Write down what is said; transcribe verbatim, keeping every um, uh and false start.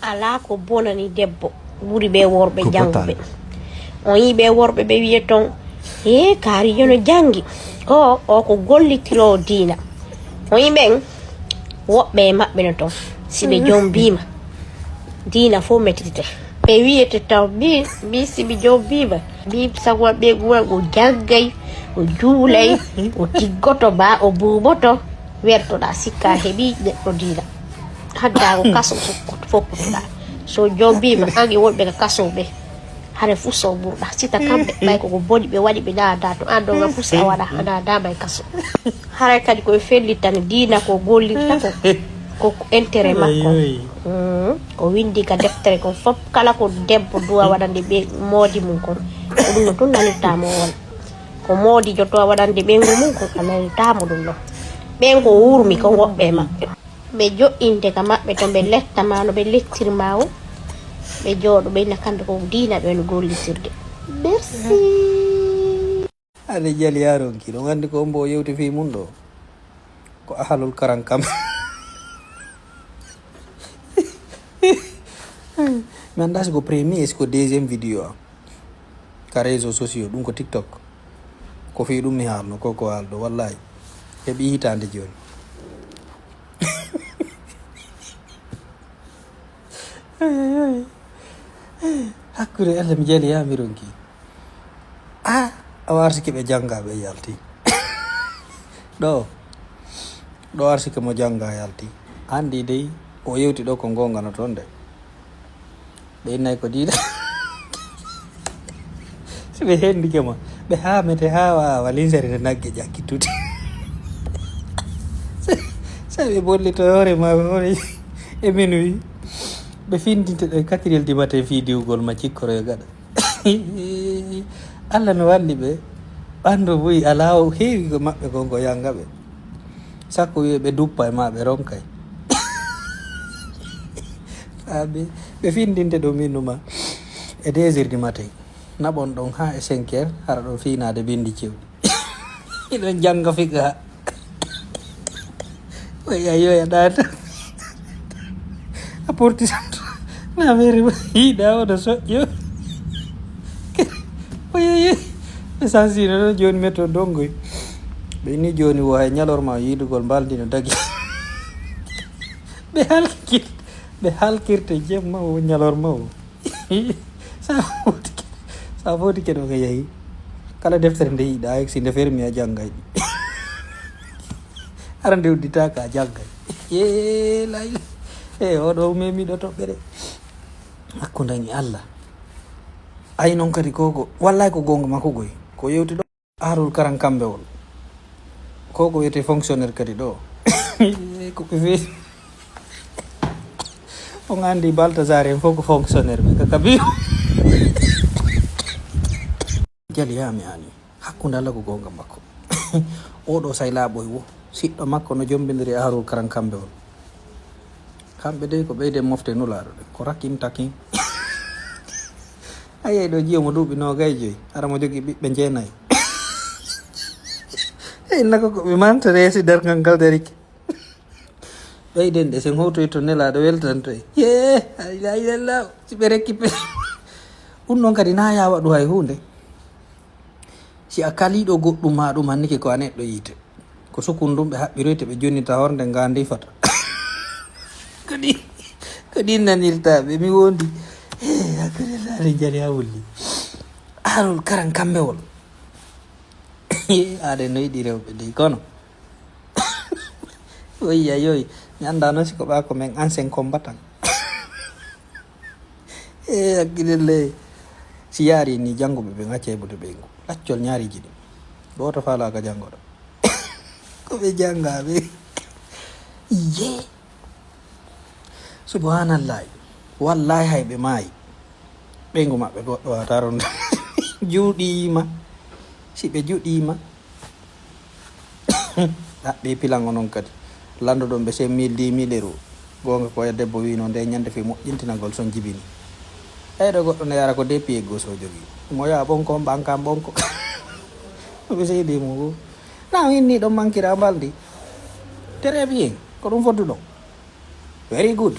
Alaa ko bonani debbo ɓuri ɓe worɓe jannguɓe. On yii ɓe worɓe ɓe wiya ton, "Ee, kaari yo no janngi." O, o ko gollitiroowo diina. On yii ɓen, woɓɓe e maɓɓe no ton. Si ɓe jombiima, diina fof metitete. Ɓe wiyete taw, mbi, mbi si mi jombiima, mbi sago am ɓe guwa o janngay, o juulay, o tiggoto ma, o buuboto. Wertoɗaa, sikka heɓi neɗɗo diina. Hadda ko kaso fokkotoɗaa. So jombiima, an e wonɓe ka kaso ɓe. Hare fuu so ɓurɗa. Sita kamɓe, ɓay ko ko boni ɓe waɗi, ɓe naada to an ɗon, an fuu si a waɗa, a naadaama e kaso. Haray kadi koye fellitani diina ko gollirta ko, ko intérêt makko. Ayoy. Mm. Ko windi ka deftere ko fof, kala ko debbo duwa waɗande ɓe moodi mum kon. Ko ɗum no tun nanirta mo won. Ko moodi joto waɗande ɓeyngu mum kon, a nanirta mo ɗum ɗon. Ɓen ko wurmi ko woɓɓe e maɓɓe. Ɓe joɗɗinte ka maɓɓe to ɓe letta ma no ɓe lettir ma o. Ɓe jooɗo ɓe inna kamɓe ko diina ɓe no gollitirde. Merci. Aɗa jali haa ronki, ɗon anndi ko ombo o yewti fii mum ɗo? Ko ahalul karan kam. Mi anndaa si ko premier, si ko deuxième vidéo am ka réseaux sociaux, ɗum ko TikTok. Ko fii ɗum mi haalno, ko ko haalɗo, wallaahi. Heɓi hitaande jooni. Ay, ay, ay. Hakkunde Allah mi jali yaa mi ronki. Ah, awa arsike ɓe jannga ɓe yalti. Ɗo. Ɗo arsike mo jannga yalti. Anndi dey, o yewti ɗo ko goonga no toon de. Ɓe innay ko diida. So ɓe hendike ma, ɓe haamete haa waawa linsere nde nagge ƴakkittude. Sa ɓe bollito hoore ma, hoore e minuit. Ɓe findinte ɗo e quatriel du matin fii diwgol ma cikkoro e gaɗa. Allah no walli ɓe. Ɓanndu buy alaa o heewi ko maɓɓe kon ko yanga ɓe. Sakko wi'e ɓe duppa e ma ɓe ronkay. Faa ɓe, ɓe findinte ɗo min numa e deux heures du matin. Naɓon ɗon haa e cinq heures, hara ɗon fiinaade binndi cewɗi. Hiɗon jannga fiqa. Oya yoya ɗaata. A porti santo. Na mere yiɗa oɗo soƴƴo. Oya ye. Ɓe sansino ɗo jooni metto dongoy. Ɓe ni jooni wo hay ñalorma yiidugol mbaldi no dagi. Ɓe halkir, ɓe halkirte jemma o ñalorma o. Sa foti ke, sa foti ke ɗo ka yahi. Kala deftere nde yiɗa, si nde fermi a janngay. Hara nde uddita ka janngay. Ye lay. E oɗo memi ɗo toɓɓere. Hakkunde e Allah. Ay non kadi koko, wallay ko goonga makko goy. Ko yewti ɗo. Ahlul karan kammbewol. Ko ko wiyetee fonctionnaire kadi ɗo. Ko ɓe feewi. On anndi Baltazar en fof ko fonctionnaire ɓe kaka biyo. Jali yaa mi aani. Hakkunde Allah ko goonga makko. Oɗo say laaɓoy wo. Siɗɗo makko no jombindiri ahlul karan kammbewol. Kamɓe dey ko ɓeyden mofte nulaaɗo ɗen. Ko rakin takin. A yiyay ɗo jiyo mo duuɓi noogay joyi, hara mo jogii ɓiɓɓe jeenayi. Inna ko ko ɓe manta reesi darngal ngal darike. Ɓeyden ɗe, sen howtoy to nelaaɗo weltanto en. Yee, la ilaha illallah, si ɓe rekki pe. Ɗum ɗon kadi na yaa waɗu hay huunde. Si a kaliiɗo goɗɗum maa ɗum hannike ko a neɗɗo yiite. Ko sukun ɗum ɓe haɓɓiroyte ɓe jonnita hornde nga ndifata. Ko ɗi, ko ɗin nanirta ɓe, mi wondi. Hakkunde laare jari ha wulli. Aarol karan kammewol. Aɗen no yiɗi rewɓe dey kono. Oyi, ayoy, mi anndaa noon si ko ɓaa ko men ancien combattant. E hakkille le, si yaari ni jannguɓe ɓe ŋaccay buto ɓeyngu. Laccol ñaariji ɗin. Gooto faalaaka janngoɗo. Ko ɓe janngaa ɓe. Iye. Subhanallahi. Wallahi hay ɓe maayi. Ɓeyngu maɓɓe goɗɗo wata ronde. Juuɗiima. Si ɓe juuɗiima. Ɗaɓɓe pilan onon kadi. Lanndo ɗon ɓe cinq mille, dix mille euros. Goonga ko e debbo wino nde ñande fi moƴƴintinagol son jibini. Ɓeyɗo goɗɗo nde yara ko deux pieds gauche o jogii. Mo yaa ɓonko on ɓankan ɓonko. Ko ɓe seydi mo ko. Na o inni ɗon mankira mbaldi. Très bien. Ko ɗum foddu ɗon. Very good.